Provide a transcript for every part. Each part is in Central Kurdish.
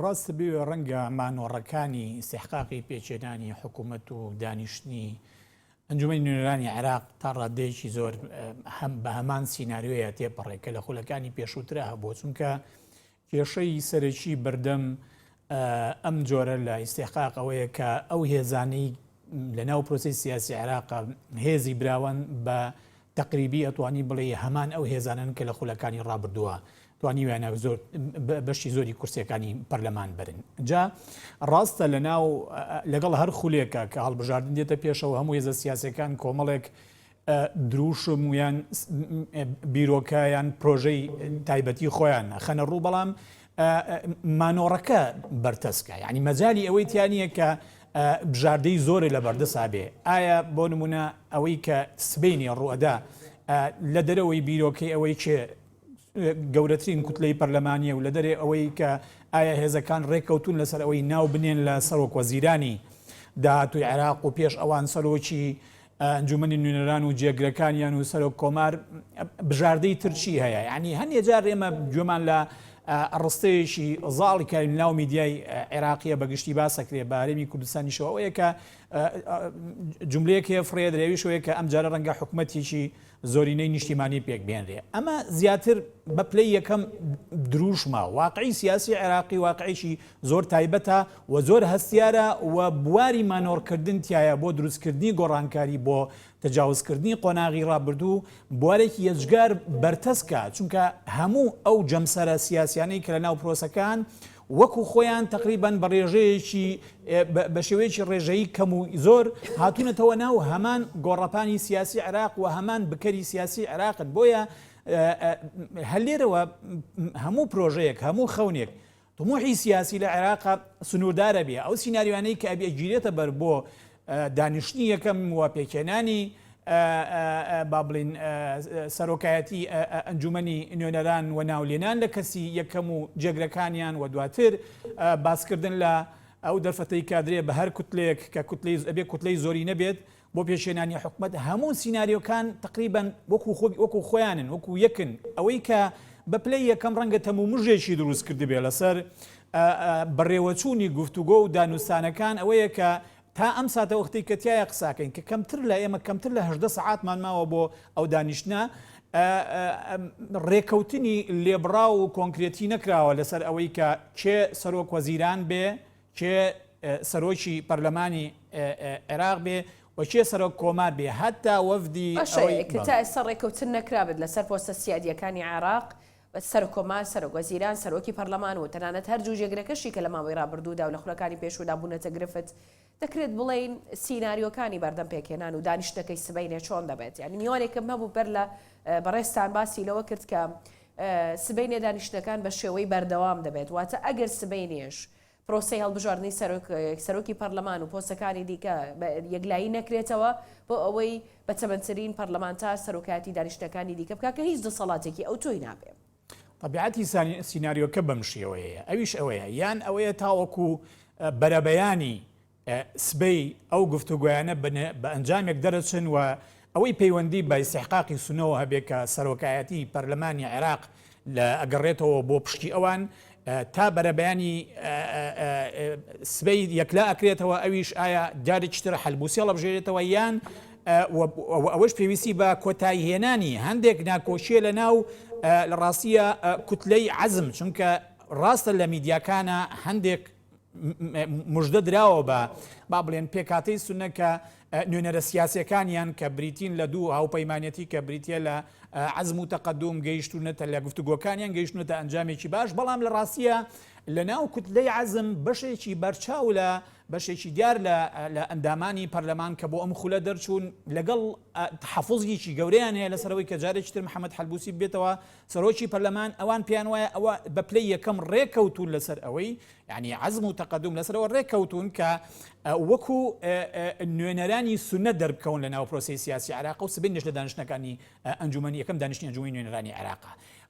ڕاستە بێ ڕەنگە مانۆڕەکانی ئیستیحقاقی پێکهێنانی حکوومەت و دانیشتنی ئەنجومەنی نوێنەرانی عێراق تا ڕاددەیەکی زۆر هەم بە هەمان سیناریۆیە تێپەڕێ کە لە خولەکانی پێشووترا هەبووە چونکە کێشەی سەرەکی بەردەم ئەم جۆرە لە ئیستیحقاق ئەوەیە کە ئەو هێزانەی لە ناو پرۆسی سیاسی عێراق هێزی براوەن بە تەقریبی ئەتوانی بڵێ هەمان ئەو هێزانن کە لە خولەکانی ڕابردووە توانیویانە زۆر بەشی زۆری کورسیەکانی پەرلەمان بەرن جا ڕاستە لە ناو لەگەڵ هەر خولێکە کە هەڵبژاردن دێتە پێشەوە هەموو هێزە سیاسەکان کۆمەڵێک دروشم یان بیرۆکە یان پرۆژەی تایبەتی خۆیان خەنە ڕوو بەڵام مانۆڕەکە بەرتەسکە یعنی مەجای ئەوەی تیانە کە بژاردەی زۆرێ لە بەردەسا بێ ئایا بۆ نمونە ئەوەی کە سبینی ڕوئەدا لە دەرەوەی بیرۆکەی ئەوەی کێ گەورەترین کوتلەی پەرلەمانیە و لە دەرێ ئەوەی کە ئایا هێزەکان ڕێککەوتون لەسەر ئەوەی ناو بنێن لە سەرۆک وەزیرانی داهاتووی عێراق و پێش ئەوان سەرۆکی ئەنجومەنی نوێنەران و جێگرەکانیان و سەرۆک کۆمار بژاردەی تر چی هەیە یعنی هەندێ جار ئێمە گوێمان لە ڕستەیەکی زاڵی کە ناو میدیای عێراقیە بەگشتی باسەکرێ بە هەرێمی کوردستانیشەوە ئەوەیە کە جملەیەک هەیە فڕێدرێویشەوەیە کە ئەمجارە ڕەنگە حکومەتێکی زۆرینەی نیشتیمانی پێک بێنرێ. ئەمە زیاتر بە پلەی یەکەم دروشمە. واقعی سیاسی عێراقی واقعێکی زۆر تایبەتە و زۆر هەستیارە و بواری مانۆڕکردن تیایە بۆ دروستکردنی گۆڕانکاری بۆ تەجاوزکردنی قۆناغی ڕابردوو بوارێکی یەجگار بەرتەسکە چونکە هەموو ئەو جەمسەرە سیاسیانەی کە لەناو پرۆسەکان وەکو خۆیان تەقریبەن بە ڕێژەیەکی بە شێوەیەکی ڕێژەیی کەم و زۆر هاتوونەتەوە ناو هەمان گۆڕەپانی سیاسی عێراق و هەمان بکەری سیاسی عێراقن بۆیە هەر لێرەوە هەموو پرۆژەیەک هەموو خەونێک طموحی سیاسی لە عێراق سنووردارە بێ ئەو سیناریوانەی کە ئەبێ گیرێتە بەر بۆ دانیشتنی یەکەم و پێکهێنانی با بڵین سەرۆکایەتی ئەنجومەنی نوێنەران و ناولێنان لە کەسی یەکەم و جێگرەکانیان و دواتر باسکردن لە ئەو دەرفەتەی کادرێ بە هەر کوتلێک کە کوتلەی ئەبێ کوتلەی زۆری نەبێت بۆ پێشێنانی حکومت هەموو سیناریۆکان تقریبان وەکو خۆ وەکو خۆیانن وەکو یەکن ئەوەی کە بە پلەی یەکەم ڕەنگە تەمومژێکی دروست کردبێ لەسەر بەڕێوەچوونی گفتوگۆ و دانوستانەکان ئەوەیە کە تا ئەم ساتەوەختەی کە تیایا قساکەین کە کەمتر لە ئێمە کەمتر لە 18 سەعاتمان ماوە بۆ ئەو دانیشتنە ڕێکەوتنی لێبڕاو و کۆنکرێتی نەکراوە لەسەر ئەوەی کە کێ سەرۆک وەزیران بێ کێ سەرۆکی پەرلەمانی عێراق بێ و کێ سەرۆک کۆمار بێ هەتا وەفدی باشە کە تا ئێستا ڕێکەوتن نەکرابێت لەسەر پۆستە سیادییەکانی عێراق سەرۆککۆمار، سەرۆکوەزیران، سەرۆکی پەرلەمان و تەنانەت هەردوو جێگرەکەشی کە لە ماوەی ڕابردوودا و لە خولەکانی پێشوودا بوونەتە گرفت، دەکرێت بڵێین سیناریۆکانی بەردەم پێکهێنان و دانیشتنەکەی سبەینێ چۆن دەبێت؟ یانی میوانێکم هەبوو بەر لە بەڕێزتان باسی لەوە کرد کە سبەینێ دانیشتنەکان بە شێوەی بەردەوام دەبێت، واتە ئەگەر سبەینێش پرۆسەی هەڵبژاردنی سەرۆک سەرۆکی پەرلەمان و پۆستەکانی دیکە یەکلایی نەکرێتەوە بۆ ئەوەی بە تەمەنترین پەرلەمانتار سەرۆکایەتی دانیشتنەکانی دیکە بکات کە هیچ دەسەڵاتێکی ئەوتۆی نابێ. تەبیعەتی سیناریۆکە بەم شێوەیەیە ئەویش ئەوەیە یان ئەوەیە تاوەکو بەرەبەیانی سبەی ئەو گفتوگۆیانە بە ئەنجامێک دەرەچن و ئەوەی پەیوەندی بە ئیستیحقاقی سوننەوە هەبێ کە سەرۆکایەتی پەرلەمانی عێراق لە ئەگەڕێتەوە بۆ پشتی ئەوان تا بەرەبەیانی سبەی یەکلا ئەکرێتەوە ئەویش ئایا جارێکی تر حەلبوسی هەڵبژێرێتەوە یان ئەوەش پێویستی بە کۆتایی هێنانی هەندێک ناکۆکیە لە ناو لە ڕاستیە کوتلەی عەزم چونکە ڕاستە لە میدیاکانە هەندێک مژدە دراوە بە با بڵێن پێکهاتەی سوننە کە نوێنەرە سیاسیەکانیان کە بریتین لە دوو هاوپەیمانەتی کە بریتە لە عەزم و تەقەدوم گەیشتونەتە لە گفتوگۆکانیان گەیشتونەتە ئەنجامێکی باش بەڵام لە ڕاستیە لە ناو کوتلەی عەزم بەشێکی بەرچاو لە بەشێکی دیار لە ئەندامانی پەرلەمان کە بۆ ئەم خولە دەرچوون لەگەڵ تحفظێکی گەورەیان هەیە لەسەرەوەی کە جارێکی تر محەممەد حەلبوسی بێتەوە سەرۆکی پەرلەمان ئەوان پێیان وایە ئەوە بە پلەی یەکەم ڕێکەوتون لەسەر ئەوەی یعنی عەزم و تەقەدوم لەسەرەوە ڕێککەوتون کە وەکو نوێنەرانی سوننە دەربکەون لە ناو پرۆسەی سیاسی عێراق و سبەینێش لە دانیشتنەکانی ئەنجومەنی یەکەم دانیشتنی ئەنجومەنی نوێنەرانی عێراق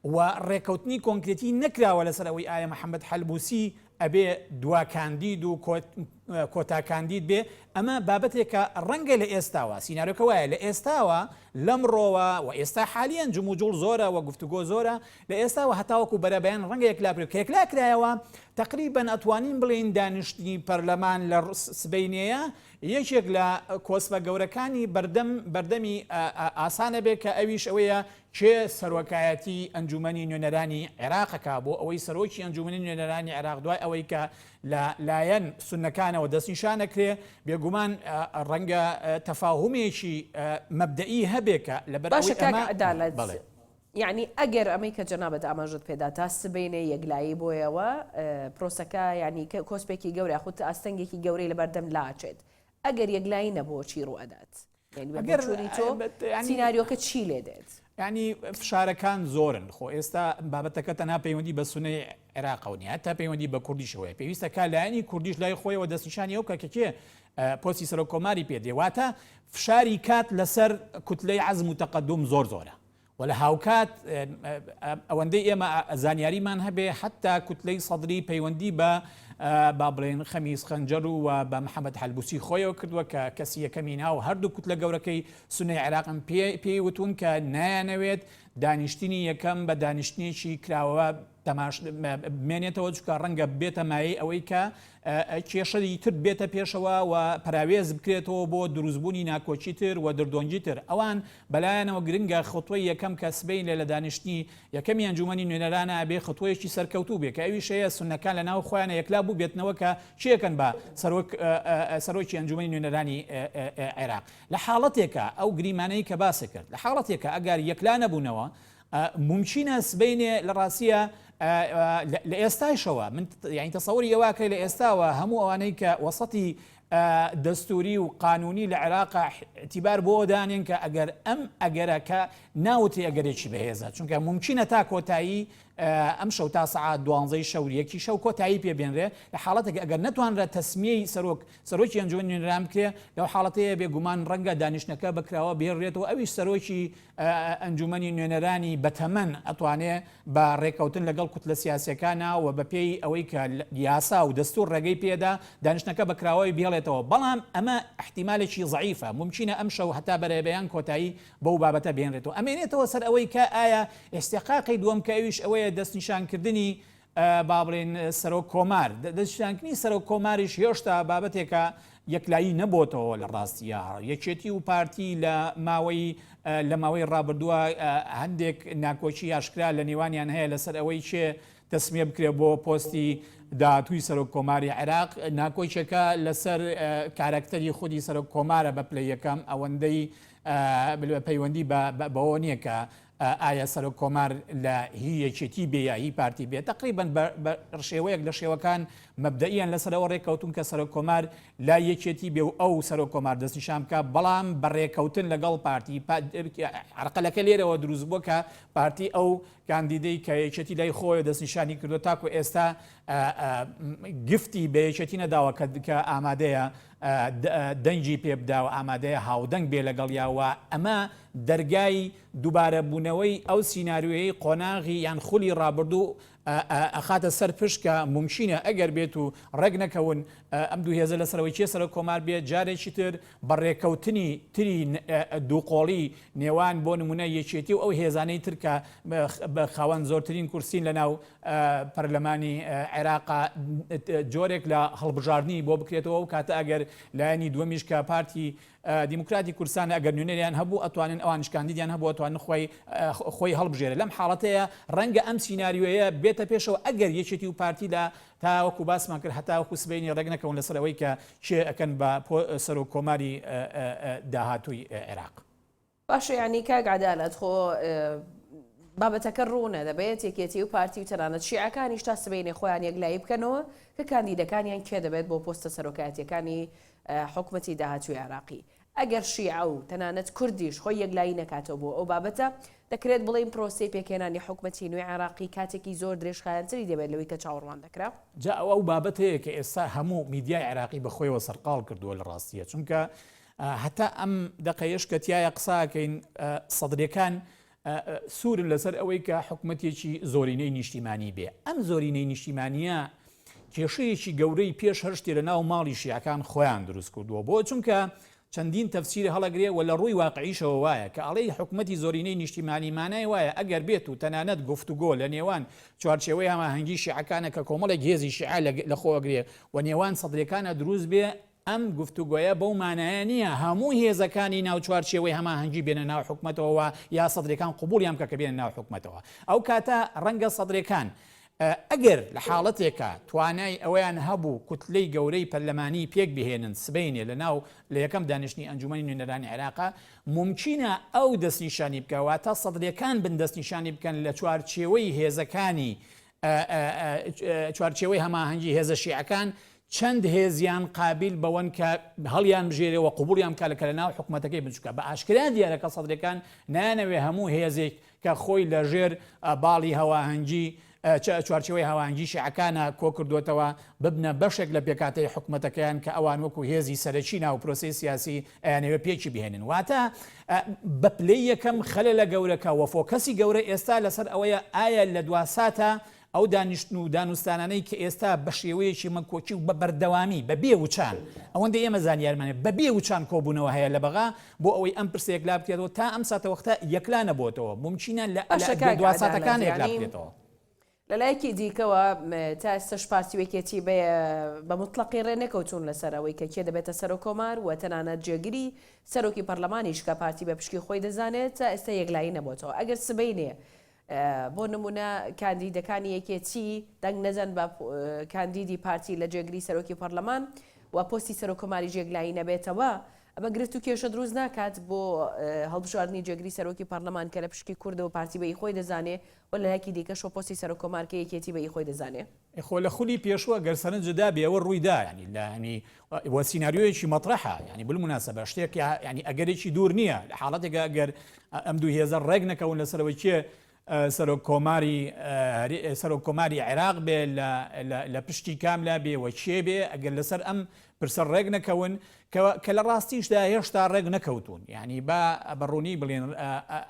و ڕێککەوتنی کۆنکرێتی نەکراوە لەسەر ئەوەی ئایا محەممەد حەلبوسی. ئەبێ دوا کاندید و کۆتا کاندید بێ، ئەمە بابەتێکە ڕەنگە لە ئێستاوە، سیناریۆکە وایە لە ئێستاوە لەمڕۆوە و ئێستا حالیەن جموجوڵ زۆرە و گفتوگۆ زۆرە، لە ئێستاوە هەتاوەکو بەرەبەیان ڕەنگە یەکلا بکرێت، کە یەکلا کرایەوە تەقریبەن ئەتوانین بڵێین دانیشتنی پەرلەمان لە سبەینێیە یەکێک لە کۆسپە گەورەکانی بەردەم بەردەمی ئاسانە بێ کە ئەویش ئەوەیە کێ سەرۆکایەتی ئەنجومەنی نوێنەرانی عێراق ئەکا بۆ ئەوەی سەرۆکی ئەنجومەنی نوێنەرانی عێراق دوای ئەوەی کە لە لایەن سوننەکانەوە دەستنیشان ئەکرێ بێگومان ڕەنگە تەفاهومێکی مەبدەئی هەبێ کە لەبەر باشە ئەوەی کاک ئەمە عەدالەت بەڵێ. یەعنی ئەگەر ئەمەی کە جەنابت ئاماژەت پێدا تا سبەینێ یەکلایی بۆیەوە پرۆسەکە یەعنی کۆسپێکی گەورە یاخود ئاستەنگێکی گەورەی لەبەردەم لاچێت ئەگەر یەکلایی نەبۆ چی ڕووئەدات؟ یانی بە ئەگەر بۆچوونی تۆ یانی سیناریۆکە چی لێ دێت؟ یانی فشارەکان زۆرن خۆ ئێستا بابەتەکە تەنها پەیوەندی بە سونەی عێراقەوە نیە هەتا پەیوەندی بە کوردیشەوە هەیە پێویستە کا لایەنی کوردیش لای خۆیەوە دەستنیشانی ئەو بکا کە کێ پۆستی سەرۆک کۆماری پێ دێ واتە فشاری کات لەسەر کوتلەی عەزم و تەقەدوم زۆر زۆرە و لە هاوکات ئەوەندەی ئێمە زانیاریمان هەبێ حتا کوتلەی سەدری پەیوەندی بە با بڵێن خەمیس خەنجەر و بە محەممەد حەلبوسی خۆیەوە کردووە کە کەسی یەکەمی ناو هەردوو کوتلە گەورەکەی سونەی عێراقن پێی وتون کە نایانەوێت دانیشتنی یەکەم بە دانیشتنێکی کراوە تەماش بمێنێتەوە چونکە ڕەنگە بێتە مایەی ئەوەی کە کێشەی تر بێتە پێشەوە و پەراوێز بکرێتەوە بۆ دروستبوونی ناکۆکی تر و دردۆنگی تر ئەوان بەلایانەوە گرنگە خطوەی یەکەم کە سبەینێ لە دانیشتنی یەکەمی ئەنجومەنی نوێنەرانە ئەبێ خطوەیەکی سەرکەوتوو بێ کە ئەویش هەیە سوننەکان لە ناو خۆیانە یەکلا بووبێتنەوە کە کێکەن بە سەرۆک سەرۆکی ئەنجومەنی نوێنەرانی عێراق لە حاڵەتێکا ئەو گریمانەی کە باست کرد لە حاڵەتێکا ئەگەر یەکلا نەبوونەوە مومکینە سبەینێ لە ڕاستیە لە ئێستایشەوە من یعنی تەسەوری ئەوە کرێ لە ئێستاوە هەموو ئەوانەی کە وەسەتی دەستوری و قانونی لە عێراق اعتبار بۆ دانێن کە ئەگەر ئەم ئەگەرە کە ناوتری ئەگەرێکی بەهێزە چونکە مومکینە تا کۆتایی ئەم شەو تا سەعات دوانزەی شەو یەکی شەو کۆتایی پێ بێنرێ لە حاڵەتێک ئەگەر نەتوانرا تەسمیەی سەرۆک سەرۆکی ئەنجومەنی نوێنەران بکرێ لەو حاڵەتەیە بێگومان ڕەنگە دانیشتنەکە بەکراوە بهێڵرێتەوە ئەویش سەرۆکی ئەنجومەنی نوێنەرانی بەتەمەن ئەتوانێ بە ڕێککەوتن لەگەڵ کوتلە سیاسیەکانا و بەپێی ئەوەی کە یاسا و دەستور ڕێگەی پێدا دانیشتنەکە بە کراوەی بهێڵێتەوە بەڵام ئەمە ئیحتیمالێکی زەعیفە مومکینە ئەمشەو هەتا بەرەبەیان کۆتایی بەو بابەتە بهێنرێتەوە ئەمێنێتەوە سەر ئەوەی کە ئایا ئیستیحقاقی دووەم کە ئەویش ئەوەیە دەستنیشانکردنی با بڵێین سەرۆک کۆمار، دەستنیشانکردنی سەرۆک کۆماریش هێشتا بابەتێکە یەکلایی نەبۆتەوە لە ڕاستیە یەکێتی و پارتی لە ماوەی لە ماوەی ڕابردووە هەندێک ناکۆکی ئاشکرا لە نێوانیان هەیە لەسەر ئەوەی کێ تەسمیە بکرێت بۆ پۆستی داهاتووی سەرۆک کۆماری عێراق ناکۆکیەکە لەسەر کارەکتەری خودی سەرۆک کۆمارە بە پلەی یەکەم ئەوەندەی پەیوەندی بەوە نییە کە ئایا سەرۆک کۆمار لە هی یەکێتی بێ یا هی پارتی بێ تەقریبەن بە شێوەیەک لە شێوەکان مەبدەئیان لەسەرەوە ڕێککەوتون کە سەرۆک کۆمار لای یەکێتی بێ و ئەو سەرۆک کۆمار دەستنیشان بکە بەڵام بە ڕێککەوتن لەگەڵ پارتی عەرقەلەکە لێرەوە دروست بووە کە پارتی ئەو کاندیدەی کە یەکێتی لای خۆی دەستنیشانی کردو تاکو ئێستا گفتی بە یەکێتی نەداوە کە ئامادەیە دەنگی پێ بدا و ئامادەیە هاودەنگ بێ لەگەڵیا و ئەمە دەرگای دووبارەبوونەوەی ئەو سیناریۆیەی قۆناغی یان خولی ڕابردوو ئەخاتە سەر پشت کە مومکینە ئەگەر بێت و ڕێک نەکەون ئەم دوو هێزە لەسەرەوەی کێ سەرۆک کۆمار بێت جارێکی تر بە ڕێکەوتنی تری دووقۆڵی نێوان بۆ نمونە یەکێتی و ئەو هێزانەی تر کە بە خاوەن زۆرترین کورسین لە ناو پەرلەمانی عێراقا جۆرێک لە هەڵبژاردنی بۆ بکرێتەوە و کاتە ئەگەر لایەنی دووەمیش کە پارتی دیموکراتی کوردستان ئەگەر نوێنەریان هەبوو ئەتوانن ئەوانیش کاندیدیان هەبوو ئەتوانن خۆی خۆی هەڵبژێرێت لەم حاڵەتەیە ڕەنگە ئەم سیناریۆیە بێتە پێشەوە ئەگەر یەکێتی و پارتی لە تاوەکو باسمان کرد هەتاوەکو سبەینێ ڕێک نەکەون لەسەر ئەوەی کە کێ ئەکەن بە سەرۆک کۆماری داهاتووی عێراق. باشە یانی کاک عەدالەت خۆ بابەتەکە ڕوونە دەبێت یەکێتی و پارتی و تەنانەت شیعەکانیش تا سبەینێ خۆیان یەکلایی بکەنەوە کە کاندیدەکانیان کێ دەبێت بۆ پۆستە سەرۆکایەتیەکانی حکومەتی داهاتووی عێراقی ئەگەر شیعە و تەنانەت کوردیش خۆی یەکلایی نەکاتەوە بۆ ئەو بابەتە دەکرێت بڵێین پرۆسەی پێکهێنانی حکومەتی نوێی عێراقی کاتێکی زۆر درێژخایەنتری دەبێت لەوەی کە چاوەڕوان دەکرا. جا ئەوە ئەو بابەتەیە کە ئێستا هەموو میدیای عێراقی بە خۆیەوە سەرقاڵ کردووە لە ڕاستیە چونکە هەتا ئەم دەقەیەش کە تیایا قسە ئەکەین سەدرەکان سوورن لەسەر ئەوەی کە حکومەتێکی زۆرینەی نیشتیمانی بێ ئەم زۆرینەی نیشتیمانیە. کێشەیەکی گەورەی پێش هەر شتێ لە ناو ماڵی شیعەکان خۆیان دروست کردووە بۆ چونکە چەندین تەفسیر هەڵەگرێ و لە ڕووی واقعیشەوە وایە کە ئەڵێی حکومەتی زۆرینەی نیشتیمانی مانای وایە ئەگەر بێت و تەنانەت گفتوگۆ لە نێوان چوارچێوەی هەماهەنگی شیعەکانە کە کۆمەڵێک هێزی شیعە لە خۆ ئەگرێ و نێوان سەدرەکانە دروست بێ ئەم گفتوگۆیە بەو مانایە نییە هەموو هێزەکانی ناو چوارچێوەی هەماهەنگی بێنە ناو حکومەتەوە یا سەدرەکان قبوڵیان بکە کە بێنە ناو حکومەتەوە ئەو کاتە ڕەنگە سەدرەکان ئەگەر لە حاڵەتێکا توانای ئەوەیان هەبوو کوتلەی گەورەی پەرلەمانی پێک بهێنن سبەینێ لە ناو لە یەکەم دانیشتنی ئەنجومەنی نوێنەرانی عێراقا مومکینە ئەو دەستنیشانی بکا واتە سەدرەکان بن دەستنیشانی بکەن لە چوارچێوەی هێزەکانی چوارچێوەی هەماهەنگی هێزە شیعەکان چەند هێزیان قابیل بەوەن کە هەڵیان بژێرێ و قبوڵیان بکا کە لە ناو حکومەتەکەی بن چونکە بە ئاشکرا دیارە کە سەدرەکان نایانەوێ هەموو هێزێک کە خۆی لە ژێر باڵی هەواهەنگی چوارچێوەی هەواهەنگی شیعەکانە کۆکردووەتەوە ببنە بەشێک لە پێکهاتەی حکومەتەکەیان کە ئەوان وەکو هێزی سەرەکی ناو پرۆسەی سیاسی ئەیانەوێ پێکی بهێنن واتە بە پلەی یەکەم خەلەلە گەورەکە و focus ی گەورە ئێستا لەسەر ئەوەیە ئایا لە دواساتە ئەو دانیشتن و دانوستانانەی کە ئێستا بە شێوەیەکی مەکۆکی و بە بەردەوامی بە بێ وچان ئەوەندەی ئێمە زانیارمان هەیە بە بێ وچان کۆبوونەوە هەیە لە بەغا بۆ ئەوەی ئەم پرسە یەکلا بکرێتەوە تا ئەم ساتەوەختە یەکلا نەبووەتەوە مومکینە لە باشە کاک دوا عەدالەت ساتەکان یەکلا یانی بکرێتەوە. لە لایەکی دیکەوە تا ئێستەش پارتی و یەکێتی بە بە موتڵەقی ڕێ نەکەوتوون لەسەر ئەوەی کە کێ دەبێتە سەرۆک کۆمار و تەنانەت جێگری سەرۆکی پەرلەمانیش کە پارتی بە پشکی خۆی دەزانێت تا ئێستا یەکلایی نەبۆتەوە ئەگەر سبەینێ بۆ نمونە کاندیدەکانی یەکێتی دەنگ نەدەن بە کاندیدی پارتی لە جێگری سەرۆکی پەرلەمان و پۆستی سەرۆک کۆماریش یەکلایی نەبێتەوە، ئەمە گرفت و کێشە دروست ناکات بۆ هەڵبژاردنی جێگری سەرۆکی پەرلەمان کە لە پشکی کوردەوە پارتی بە ئی خۆی دەزانێ و لە لایەکی دیکەشەوە پۆستی سەرۆک کۆمار کە یەکێتی بە ئی خۆی دەزانێ. خۆ لە خولی پێشوو ئەگەر سەرنجت دابێ ئەوە ڕووی دا یانی لە یانی وە سیناریۆیەکی مەترەحە یانی بالمناسبە شتێک یانی ئەگەرێکی دوور نییە لە حاڵەتێکا ئەگەر ئەم دوو هێزە ڕێک نەکەون لەسەر ئەوەی کێ سەرۆک کۆماری سەرۆک کۆماری عێراق بێ لە لە پشتی کام لا بێ وە کێ بێ ئەگەر لەسەر ئەم پرسە ڕێک نەکەون کە لە ڕاستیشدا هێشتا ڕێک نەکەوتون یعنی با بە ڕوونی بڵێن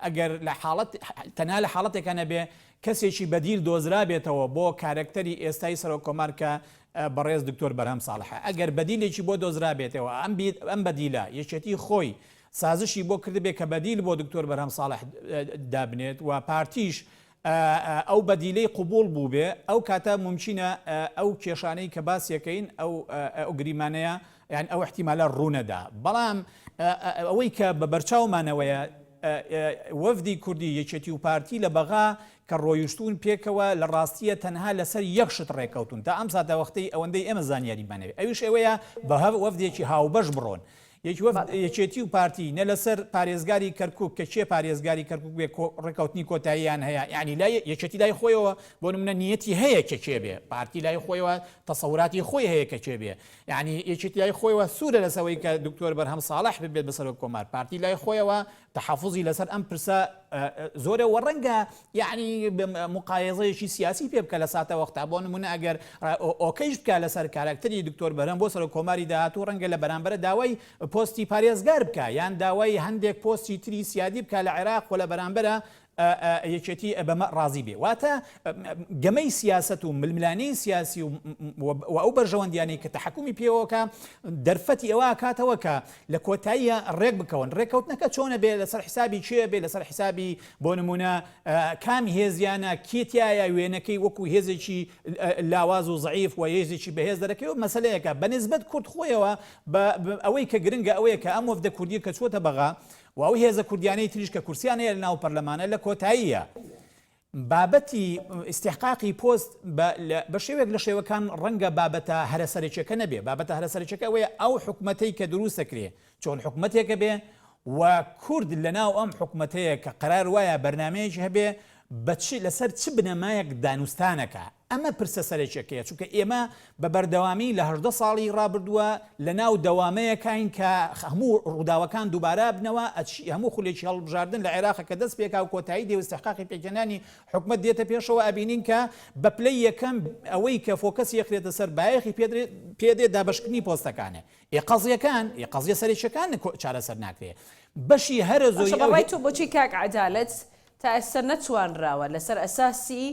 ئەگەر لە حاڵەت تەنها لە حاڵەتێکە نەبێ کەسێکی بەدیل دۆزرابێتەوە بۆ کارەکتەری ئێستای سەرۆک کۆمار کە بەڕێز دکتۆر بەرهەم ساڵحە ئەگەر بەدیلێکی بۆ دۆزرابێتەوە ئەم ئەم بەدیلە یەکێتی خۆی سازشی بۆ کردبێ کە بەدیل بۆ دکتۆر بەرهەم ساڵح دابنێت و پارتیش ئەو بەدیلەی قبوڵ بووبێ ئەو کاتە مومکینە ئەو کێشانەی کە باسیەکەین ئەو ئەو گریمانەیە یان ئەو احتیمالە ڕوونەدا بەڵام ئەوەی کە بە بەرچاومانەوەیە وەفدی کوردی یەکێتی و پارتی لە بەغا کە ڕۆیشتوون پێکەوە لە ڕاستیە تەنها لەسەر یەک شت ڕێکەوتون تا ئەم ساتەوەختەی ئەوەندەی ئێمە زانیاریمان هەبێ ئەویش ئەوەیە بە وەفدێکی هاوبەش بڕۆن یەکێتی و پارتی نە لەسەر پارێزگاری کەرکوک کە کێ پارێزگاری کەرکوک بێ ڕێکەوتنی کۆتاییان هەیە یانی لای یەکێتی لای خۆیەوە بۆ نمونە نیەتی هەیە کە کێ بێ پارتی لای خۆیەوە تەسەوراتی خۆی هەیە کە کێ بێ یعنی یەکێتی لای خۆیەوە سوورە لەسەوەی کە دکتۆر بەرهەم ساڵح ببێت بە سەرۆک کۆمار پارتی لای خۆیەوە تەحەفوزی لەسەر ئەم پرسە زۆرە وە ڕەنگە یعنی مقایەزەیەکی سیاسی پێ بکە لە ساتە وەختا بۆ نمونە ئەگەر okay ش بکە لەسەر کاراکتەری دکتۆر بەرهەم بۆ سەرۆک کۆماری داهاتوو ڕەنگە لە بەرامبەرە داوای پۆستی پارێزگار بکە یان داوای هەندێک پۆستی تری سیادی بکە لە عێراق و لە بەرامبەرە یەکێتی بەمە ڕازی بێ. واتە گەمەی سیاسەت و ململانێی سیاسی و ئەو بەرژەوەندیانەی کە تەحەکومی پێوەکە دەرفەتی ئەوە ئەکاتەوە کە لە کۆتاییە ڕێک بکەون. ڕێککەوتنەکە چۆنە بێ لەسەر حیسابی کێ بێ لەسەر حیسابی بۆ نمونە کام هێزیانە کێ تیایە وێنەکەی وەکو هێزێکی لاواز و زەعیف و هێزێکی بەهێز دەرەکەوێ مەسەلەیەکە بە نسبەت کورد خۆیەوە بە ئەوەی کە گرنگە ئەوەیە کە ئەم وەفدە کوردیە کە چووەتە بەغا و ئەو هێزە کوردیانەی تریش کە کورسیان هەیە لە ناو پەرلەمانە لە کۆتاییە بابەتی ئیستیحقاقی پۆست بە شێوەیەک لە شێوەکان ڕەنگە بابەتە هەرە سەرەکیەکە نەبێ بابەتە هەرە سەرەکیەکە ئەوەیە ئەو حکومەتەی کە دروست دەکرێ چۆن حکومەتێکە بێ و کورد لە ناو ئەم حکومەتەیە کە قەرار وایە بەرنامەیەکی هەبێ بە چ لەسەر چ بنەمایەک دانوستانەکە ئەمە پرسە سەرەکیەکەیە، چونکە ئێمە بە بەردەوامی لە 18 ساڵی ڕابردووە لە ناو دەوامەیەکاین کە هەموو ڕووداوەکان دووبارە بنەوە، ئەچی هەموو خولێکی هەڵبژاردن لە عێراق کە دەست پێکا و کۆتایی دێ و ئیستحقاقی پێکهێنانی حکومەت دێتە پێشەوە ئەبینین کە بە پلەی یەکەم ئەوەی کە focus ی ئەخرێتە سەر بایەخی پێ دێ دابەشکردنی پۆستەکانە. ئێ قەزیەکان، ئێ قەزیە سەرەکیەکان چارەسەر ناکرێ. بەشی هەرە زۆری باشە بە ڕای تۆ بۆچی کاک عەدالەت تا ئێستا نەتوانراوە لەسەر ئەساسی.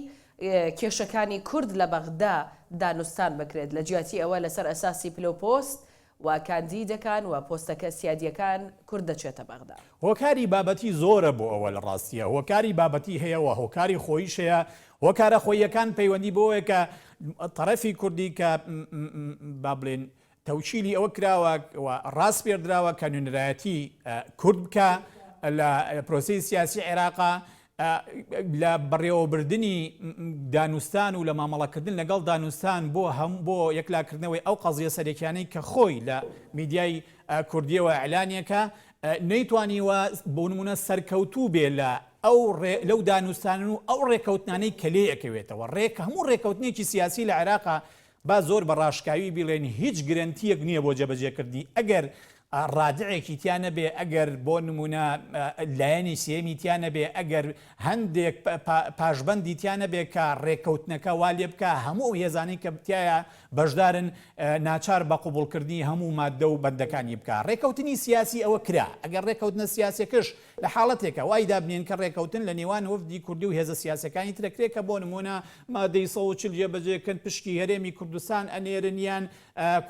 کێشەکانی کورد لە بەغدا دانوستان بکرێت لە جیاتی ئەوە لەسەر ئەساسی پلە و پۆست و کاندیدەکان و پۆستەکە سیادیەکان کورد دەچێتە بەغدا. هۆکاری بابەتی زۆرە بۆ ئەوە لە ڕاستیا هۆکاری بابەتی هەیە و هۆکاری خۆیش هەیە، هۆکارە خۆییەکان پەیوەندی بەوەیە کە تەڕەفی کوردی کە با بڵێن تەوکیلی ئەوە کراوە و ڕاسپێردراوە کە نوێنەرایەتی کورد بکا لە پرۆسەی سیاسی عێراقا لە بەڕێوەبردنی دانوستان و لە مامەڵەکردن لەگەڵ دانوستان بۆ هەم بۆ یەکلاکردنەوەی ئەو قەزیە سەرەکیانەی کە خۆی لە میدیای کوردیەوە ئیعلانیەکە نەیتوانیوە بۆ نمونە سەرکەوتوو بێ لە ئەو لەو دانوستان و ئەو ڕێکەوتنانەی کە لێ ئەکەوێتەوە ڕێک هەموو ڕێکەوتنێکی سیاسی لە عێراقا با زۆر بە ڕاشکاوی بیڵێین هیچ گرەنتییەک نییە بۆ جێبەجێکردنی ئەگەر ڕادعێکی تیا نەبێ، ئەگەر بۆ نموونە لایەنی سێیەمی تیا نەبێ، ئەگەر هەندێک پاشبەندی تیا نەبێ کە ڕێککەوتنەکە وا لێ بکا هەموو ئەو هێزانەی کە تیایا بەشدارن ناچار بە قبوڵکردنی هەموو ماددە و بەندەکانی بکا. ڕێککەوتنی سیاسی ئەوە کرا. ئەگەر ڕێککەوتنە سیاسیەکەش لە حاڵەتێکا وای دابنێن کە ڕێکەوتن لە نێوان وەفدی کوردی و هێزە سیاسیەکانی تر ئەکرێ کە بۆ نموونە مادەی 140 جێبەجێ کەن پشکی هەرێمی کوردستان ئەنێرن یان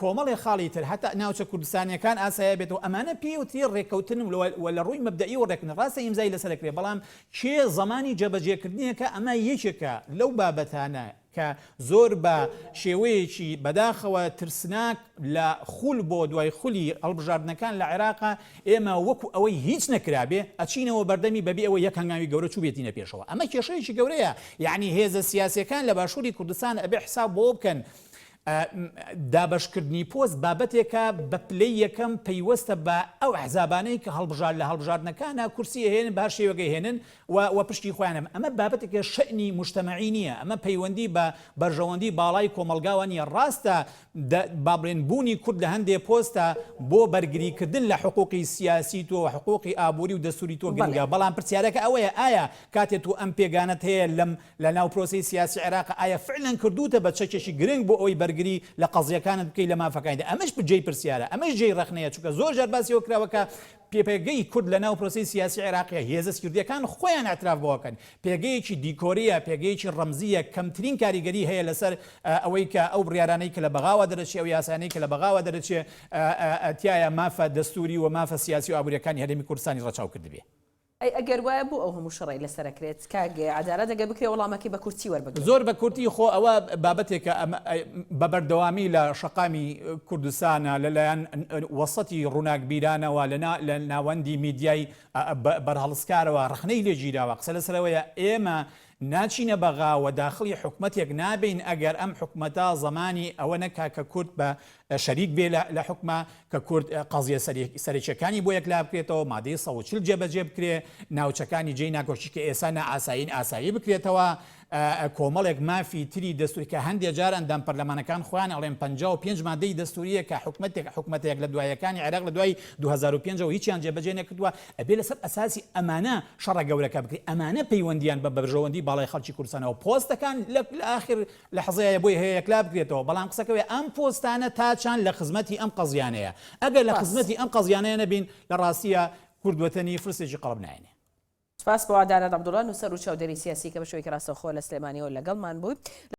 کۆمەڵێ خاڵی تر هەتا ناوچە کوردستانیەکان ئاسایە بێتەوە ئەمانە پێی وترێ ڕێکەوتن و لە ڕووی مەبدەئی و ڕێکن ڕاستە ئیمزای لەسەر ئەکرێ بەڵام کێ زەمانی جێبەجێکردنیەکە ئەمە یەکێکە لەو بابەتانە کە زۆر بە شێوەیەکی بەداخەوە ترسناک لە خول بۆ دوای خولی هەڵبژاردنەکان لە عێراقا ئێمە وەکو ئەوەی هیچ نەکرابێ ئەچینەوە بەردەمی بەبێ ئەوەی یەک هەنگاوی گەورە چوبێتینە پێشەوە ئەمە کێشەیەکی گەورەیە یەعنی هێزە سیاسیەکان لە باشوری کوردستان ئەبێ حساب بۆ بکەن دابەشکردنی پۆست بابەتێکە بە پلەی یەکەم پەیوەستە بە ئەو ئەحزابانەی کە هەڵبژار لە هەڵبژاردنەکانا کورسی ئەهێنن بە هەر شێوەک ئەهێنن و و پشتی خۆیان ئەم ئەمە بابەتێکە شەئنی موجتەمەعی نییە ئەمە پەیوەندی بە بەرژەوەندی باڵای کۆمەڵگاوە نییە ڕاستە دە با بڵێن بوونی کورد لە هەندێ پۆستە بۆ بەرگری کردن لە حقوقی سیاسی تۆ و حقوقی ئابووری و دەستووری تۆ گرنگە بەڵام پرسیارەکە ئەوەیە ئایا کاتێ تۆ ئەم پێگانەت هەیە لەم لە ناو پرۆسەی سیاسی عێراق ئایا فعلەن کردووتە بە چەکێکی گرنگ بۆ ئەوەی بەرگری لە قەزیەکانت بکەی لە مافەکانیدا ئەمەش جێی پرسیارە ئەمەش جێی ڕەخنەیە چونکە زۆر جار باسی ئەوە کراوە کە پێگەی کورد لە ناو پرۆسەی سیاسی عێراقیە هێزە سکیوردیەکان خۆیان ئیعتراف بەوە کەن پێگەیەکی دیکۆریە پێگەیەکی ڕەمزیە کەمترین کاریگەری هەیە لەسەر ئەوەی کە ئەو بڕیارانەی کە لە بەغاوە دەرەچێ ئەو یاسانەی کە لە بەغاوە دەرەچێ تیایا مافە دەستوری و مافە سیاسی و ئابوریەکانی هەرێمی کوردستانی ڕەچاو کردبێ. ئەی ئەگەر وایە بۆ ئەو هەموو شەڕەی لەسەر ئەکرێت؟ کاک عەدالەت ئەگەر بکرێ وەڵامەکەی بە کورتی وەربگرم. زۆر بە کورتی خۆ ئەوە بابەتێکە ئەمە بە بەردەوامی لە شەقامی کوردستانە لە لایەن وەسەتی ڕووناکبیرانەوە لە لە ناوەندی میدیای بەرهەڵستکارەوە ڕەخنەی لێ گیراوە قسە لەسەر ئەوەیە ئێمە ناچینە بەغا و داخڵی حکومەتێک نابین ئەگەر ئەم حکومەتە زەمانی ئەوە نەکا کە کورد بە شەریک بێ لە حوکما کە کورد قەزیە سەرەکیەکانی بۆ یەکلا بکرێتەوە، مادەی 140 جێبەجێ بکرێ، ناوچەکانی جێی ناکۆکی کە ئێستا نائاسایین ئاسایی بکرێتەوە، کۆمەڵێک مافی تری دەستوری کە هەندێ جار ئەندام پەرلەمانەکان خۆیان ئەڵێن 55 مادەی دەستوریە کە حکومەتێک حکومەتە یەک لە دوایەکانی عێراق لە دوای 2005 ەوە هیچیان جێبەجێ نەکردووە ئەبێ لەسەر ئەساسی ئەمانە شەڕە گەورەکە بکرێ ئەمانە پەیوەندیان بە بەرژەوەندی باڵای خەڵکی کوردستانەوە پۆستەکان لە ئاخر لەحزەیە بۆی هەیە یەکلا بکرێتەوە، بەڵام قسەکە ئەوەیە ئەم پۆستانە تا چەند لە خزمەتی ئەم قەزیانەیە، ئەگەر لە سپاس. خزمەتی ئەم قەزیانەیە نەبین لە ڕاستییا کورد وەتەنی فلسێکی قەڵب نایەنێ. سپاس بۆ عەدالەت عەبدوڵا نووسەر و چاودێری سیاسی کە بە شێوەیەکی ڕاستەوخۆ لە سلێمانیەوە لەگەڵمان بووی.